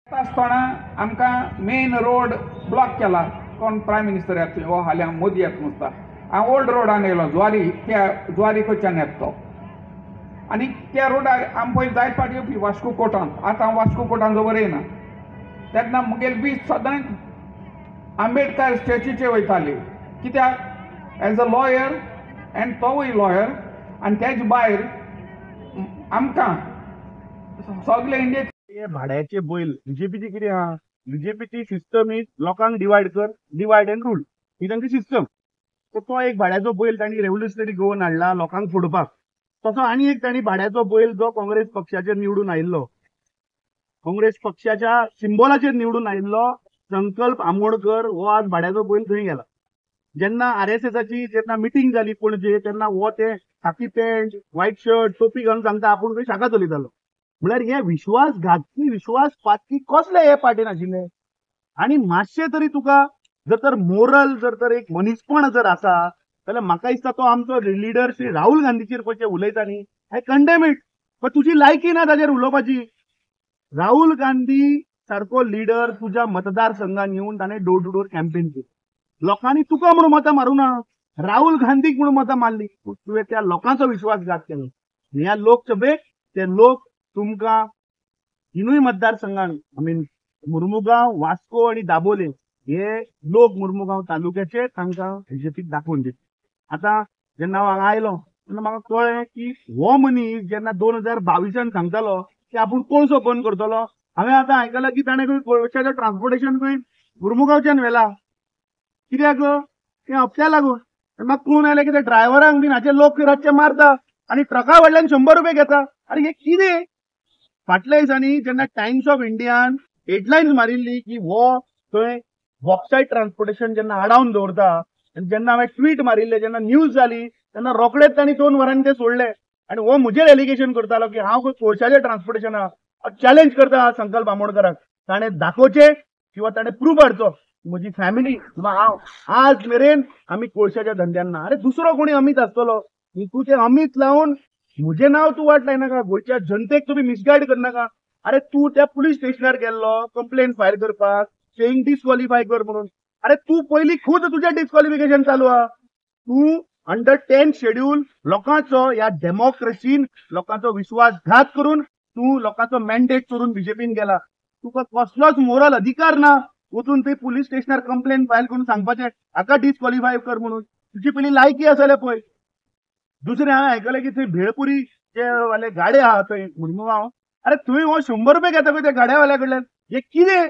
आसतना आमकां main road block केला. कोण प्रायम मिनिस्टर येता हो हाल्यां मोदी येता नुस्ता. हांव ओल्ड रोडान येयलो, जुवारी त्या जुवारी कडच्यान येता तो. आनी त्या रोडार आम पयलीं जायत फावट येवपी वास्को कोर्टांत. आतां हांव वास्को कोर्टान जबर येयना. तेन्ना मुगेली बीच सदांच आंबेडकर स्टॅच्यूचेर वयताली. कित्याक एज अ लॉयर एंड तोवूय लॉयर आनी तेज भायर आमकां सगळे इंडिये हे भाड्याचे बैल बीजेपीची कितें आहा, बीजेपीची सिस्टम is लोकांक डिवायड कर, डिवायड एंड रूल ही तांची सिस्टम. सो तो एक भाड्याचो बैल तांणी रेव्होल्युशनरी गोवन हाडला लोकांक फोडपाक. तसो आनी एक तांणी भाड्याचो बैल जो काँग्रेस पक्षाचेर निवडून आयिल्लो, काँग्रेस पक्षाच्या सिम्बॉलाचेर निवडून आयिल्लो संकल्प आमोणकर हो आज भाड्याचो बैल थंय गेला. जेन्ना आरएसएसाची जेन्ना मिटींग जाली पणजे तेन्ना हो ते खाकी पॅन्ट व्हायट शर्ट टोपी घालून सांगता आपूण खंय शाखा चलयतालो. म्हळ्यार हे विश्वासघातकी विश्वासपातकी कसले हे पार्टीन आशिल्ले. आनी मातशें तरी तुका जर तर मोरल जर तर एक मनीसपण जर आसा जाल्यार म्हाका दिसता तो आमचो लिडर श्री राहुल गांधीचेर पळय उलयता न्ही, I condemn it. पण तुजी लायकी ना ताजेर उलोवपाची. राहुल गांधी सारको लिडर तुज्या मतदारसंघान येवन ताणें डोर टू डोर कॅम्पेन केली. लोकांनी तुका म्हणून मतां मारूं ना, राहुल गांधीक म्हणून मतां मारली. तुवें त्या लोकांचो विश्वासघात केलो. ह्या लोकसभेक ते लोक तुमकां तिनूय मतदारसंघान, I mean Mormugao, Vasco आनी दाबोले हे लोक मुर्मुगांव तालुक्याचे तांकां बीजेपीक दाखोवन दिता. आतां जेन्ना हांव हांगा आयलो तेन्ना म्हाका कळ्ळें की हो मनीस जेन्ना 2022 सांगतालो की आपूण कोळसो बंद करतलो, हांवें आतां आयकलां की ताणें खंय कोळशाचें ट्रान्सपोर्टेशन खंय मुर्मुगांवच्यान व्हेलां. कित्याक तें हप्त्या लागून. म्हाका कळून आयलें की ते ड्रायव्हरांक बीन हाचे लोक रातचे मारता आनी ट्रका व्हडल्यान 100 रुपये घेता. आरे हें कितें? फाटल्या दिसांनी जेन्ना टायम्स ऑफ इंडियान हेडलायन्स मारिल्ली की हो थंय बॉक्सायट ट्रान्सपोर्टेशन जेन्ना आडावन दवरता आनी जेन्ना हांवें ट्वीट मारिल्ले, जेन्ना न्यूज जाली तेन्ना रोखडेच तांणी 2 वरांनी ते सोडले. आनी हो म्हजेर एलिगेशन करतालो की हांव कोळशाचें ट्रान्सपोर्टेशना चॅलेंज करता संकल्प आमोणकराक. ताणें दाखोवचें किंवा ताणें प्रूफ हाडचो म्हजी फॅमिली किंवा हांव आज मेरेन आमी कोळशाच्या धंद्यान ना. अरे दुसरो कोणी अमीत आसतलो, तूं ते अमीत लावन म्हजें नांव तूं वाट लायनाका, गोंयच्या जनतेक तुमी मिसगायड करनाका. अरे तूं त्या पुलीस स्टेशनार गेल्लो कंप्लेन फायल करपाक, सेईंग डिस्क्वॉलिफाय कर म्हणून. अरे तूं पयलीं खुद तुजें डिस्क्वॉलिफिकेशन चालू आहा. तूं अंडर 10 शेड्यूल लोकांचो ह्या डेमोक्रेसीन लोकांचो विश्वासघात करून तूं लोकांचो मॅन्डेट चोरून बीजेपीन गेला. तुका कसलोच मोरल अधिकार ना वचून थंय पुलीस स्टेशनार कंप्लेन फायल करून सांगपाचें हाका डिस्क्वॉलिफाय कर म्हणून. तुजी पयलीं लायकी आसा जाल्यार पळय. दुसरें हांवें आयकलें की थंय भेळपुरी जे वाले गाडे आहा थंय मुर्मुगांव, अरे थंय हो 100 रुपये घेता खंय त्या गाड्यावाल्या कडल्यान. हें कितें?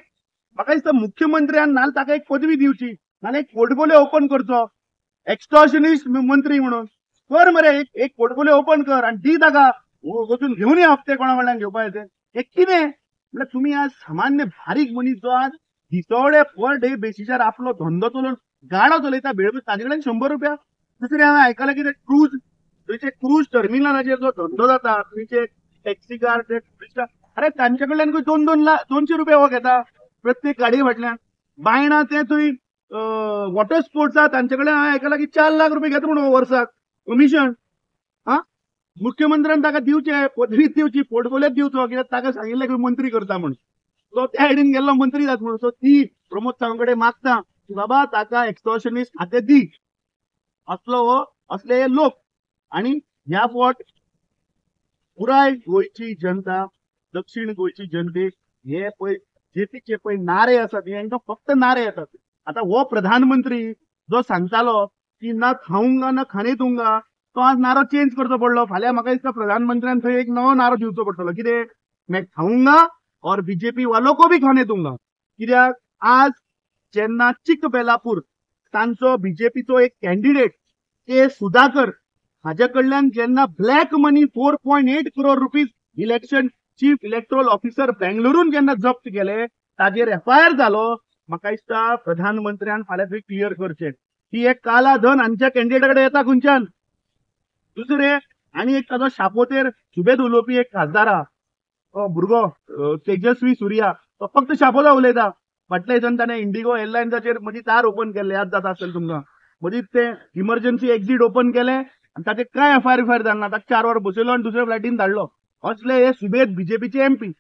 म्हाका दिसता मुख्यमंत्र्यान नाजाल्यार ताका एक पदवी दिवची, नाजाल्यार एक पोर्टफोलियो ओपन करचो एक्स्टॉर्शनिस्ट मंत्री म्हणून. कर मरे एक पोर्टफोलियो ओपन कर आनी दी ताका, वचून घेवन या हप्ते कोणा कडल्यान घेवपा येते. हें कितें म्हळ्यार तुमी आज सामान्य बारीक मनीस जो आज दिसवडे पर डे बेसिसार आपलो धंदो चलोवन गाडो चलयता भेळपुरी, ताजे कडेन 100 रुपया. दुसरें हांवें आयकलें की ते क्रूज, थंयचे क्रूज टर्मिनलाचेर जो धंदो जाता थंयचे टॅक्सीकार ते टुरिस्टां, अरे तांचे कडल्यान खंय 2-2 लाख 200 रुपया हो घेता प्रत्येक गाडये फाटल्यान. बायणा ते थंय वॉटर स्पोर्ट्स आहा तांचे कडेन हांवें आयकलां की 4 लाख रुपया घेता म्हणून वर्साक कमिशन. आं, मुख्यमंत्र्यान ताका दिवचें, पदवी दिवची, पोर्टफोलियो दिवचो, कित्याक ताका सांगिल्लें खंय मंत्री करता म्हूण. तो त्या सायडीन गेल्लो मंत्री जाता म्हणून. सो ती प्रमोद सावंत कडेन मागता की बाबा ताका एक्स्टॉर्शनिस्ट खातें दी. असलो हो असले हे लोक. आनी ह्या फावट पुराय गोंयची जनता, दक्षिण गोंयची जनतेक हे पळय जेपीचे पळय नारे आसात, हेंकां फक्त नारे येतात. आतां हो प्रधानमंत्री जो सांगतालो की ना खाऊंगा ना खाने दूंगा, तो आज नारो चेंज करचो पडलो. फाल्यां म्हाका दिसता प्रधानमंत्र्यान थंय एक नवो नारो दिवचो पडटलो, कितें मैं खाऊंगा और बीजेपी वालों को भी खाने दूंगा. कित्याक आज जेन्ना चिकबेलापूर तांचो बीजेपीचो एक कॅन्डिडेट के सुधाकर हाज्या कडल्यान जेन्ना black money 4.8 crore rupees election chief electoral officer बेंगलुरून जेन्ना जप्त केले ताजेर एफआयआर जालो. म्हाका दिसता प्रधानमंत्र्यान फाल्यां थंय क्लियर करचें की एक काला धन हांच्या कॅन्डिडेटा कडेन येता खंयच्यान. दुसरें आनी एक ताजो शापोतेर सुबेद उलोवपी एक खासदार आहा, तो भुरगो तेजस्वी सुर्या, तो फक्त शापोता उलयता. फाटल्या दिसान ताणें इंडिगो एअरलायन्साचेर मदीं दार ओपन केल्लें, याद जाता आसतलें तुमकां, मदींच तें इमर्जन्सी एक्झीट ओपन केलें आनी ताचें कांय एफआयआर बिफआयर जालें ना. ताका 4 वर बसयलो आनी दुसऱ्या फ्लायटीन धाडलो. असले हे सुबेद बीजेपीचे एमपी.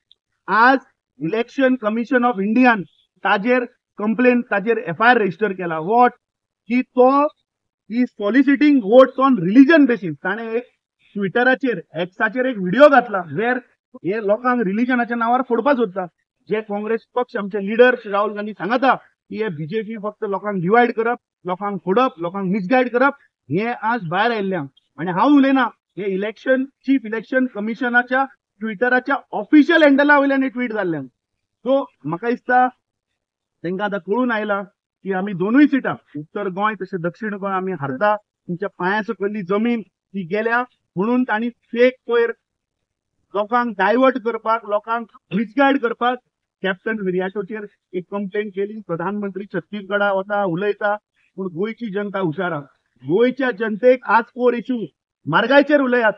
आज इलेक्शन कमिशन ऑफ इंडियान ताजेर कंप्लेन, ताजेर एफआयआर रजिस्टर केला. What की तो is soliciting votes on religion basis. ताणें एक ट्विटराचेर, एक्साचेर एक व्हिडिओ घातला वेर हे लोकांक रिलिजनाच्या नांवार फोडपा सोदता. जे काँग्रेस पक्ष, आमचे लिडर राहुल गांधी सांगता की हे बीजेपी फक्त लोकांक डिवायड करप, लोकांक फोडप, लोकांक मिसगायड करप, हे आज भायर आयिल्लें. आनी हांव उलयना, हे इलेक्शन चीफ इलेक्शन कमिशनाच्या ट्विटराच्या ऑफिशियल हँडला वयल्यान हे ट्वीट जाल्लें. सो म्हाका दिसता तांकां आतां कळून आयलां की आमी दोनूय सिटां, उत्तर गोंय तशें दक्षिण गोंय आमी हारता, तुमच्या पांया सकयली जमीन ती गेल्या, म्हणून तांणी फेक पयर लोकांक डायवर्ट करपाक, लोकांक मिसगायड करपाक कॅप्टन विरियाटोचेर एक कंप्लेन केली. प्रधानमंत्री छत्तीसगडा वता, उलयता, पूण गोंयची जनता हुशार आहा. गोंयच्या जनतेक आज कोर इशू म्हारगायचेर उलयात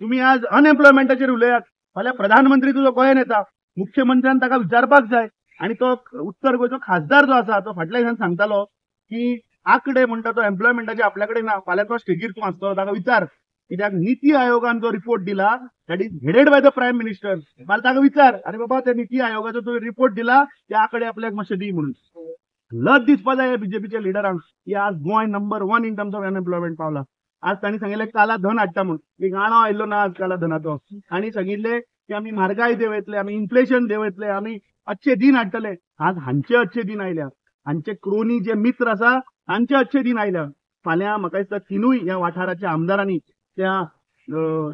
तुमी, आज अनएम्प्लॉयमेंटाचेर उलयात, फाल्यां प्रधानमंत्री तुजो गोंयान येता, मुख्यमंत्र्यान ताका विचारपाक जाय. आनी तो उत्तर गोंयचो खासदार जो आसा तो फाटल्या दिसान सांगतालो की आंकडे म्हणटा तो एम्प्लॉयमेंटाचे आपल्या कडेन ना, फाल्यां तो स्टेजीर तूं आसतलो ताका विचार, कित्याक नीती आयोगान जो रिपोर्ट दिला that is headed by the prime minister, फाल्यां ताका विचार, अरे बाबा त्या नीती आयोगाचो जो रिपोर्ट दिला ते आंकडे आपल्याक मातशे दी म्हणून. लज दिसपा जाय बीजेपीच्या लिडरांक की आज Goa number 1 in terms of unemployment पावला. आज तांणी सांगितलें काला धन हाडटा म्हणून, एक गाणो आयिल्लो ना आज काला धनाचो. तांणी सांगितलें की आमी म्हारगाय देंवयतले, आमी इन्फ्लेशन देंवयतले, आमी अच्छे दिन हाडटले. आज हांचे अच्छे दिन आयल्या, हांचे क्रोनी जे मित्र आसा तांचे अच्छे दिन आयल्या. फाल्यां म्हाका दिसता तिनूय ह्या वाठाराच्या आमदारांनी त्या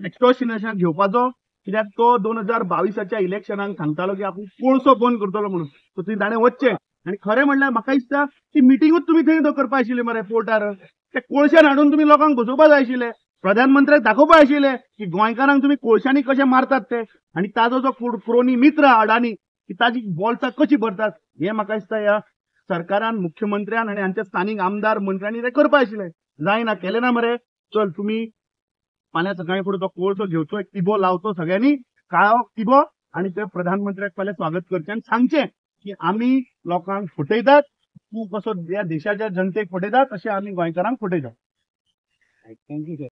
एक्स्टॉर्शनाक घेवपाचो, कित्याक तो 2022 इलेक्शनाक सांगतालो की आपूण कोळसो बंद करतलो म्हणून, सो थंय ताणें वचचें. आनी खरें म्हणल्यार म्हाका दिसता ती मिटिंगूच तुमी थंय करपा आशिल्ली मरे पोर्टार, ते कोळश्यान हाडून तुमी लोकांक बसोवपा जाय आशिल्ले, प्रधानमंत्र्याक दाखोवपा आशिल्ले की गोंयकारांक तुमी कोळशांनी कशें मारतात ते, आनी ताजो जो क्रोनी मित्र अडानी की ताजी बोल्सां कशी भरतात. हें म्हाका दिसता ह्या सरकारान, मुख्यमंत्र्यान आनी हांच्या स्थानीक आमदार मंत्र्यांनी ते करपा आशिल्लें. जायना, केलें ना मरे. चल तुमी फाल्यां सकाळीं फुडें तो कोळसो घेवचो, एक तिबो लावचो सगळ्यांनी, काळो तिबो, आनी ते प्रधानमंत्र्याक फाल्यां स्वागत करचें आनी सांगचें की आमी लोकांक फटयतात, तूं कसो ह्या देशाच्या जनतेक फटयतात तशें आमी गोंयकारांक फटयतात. Thank you sir.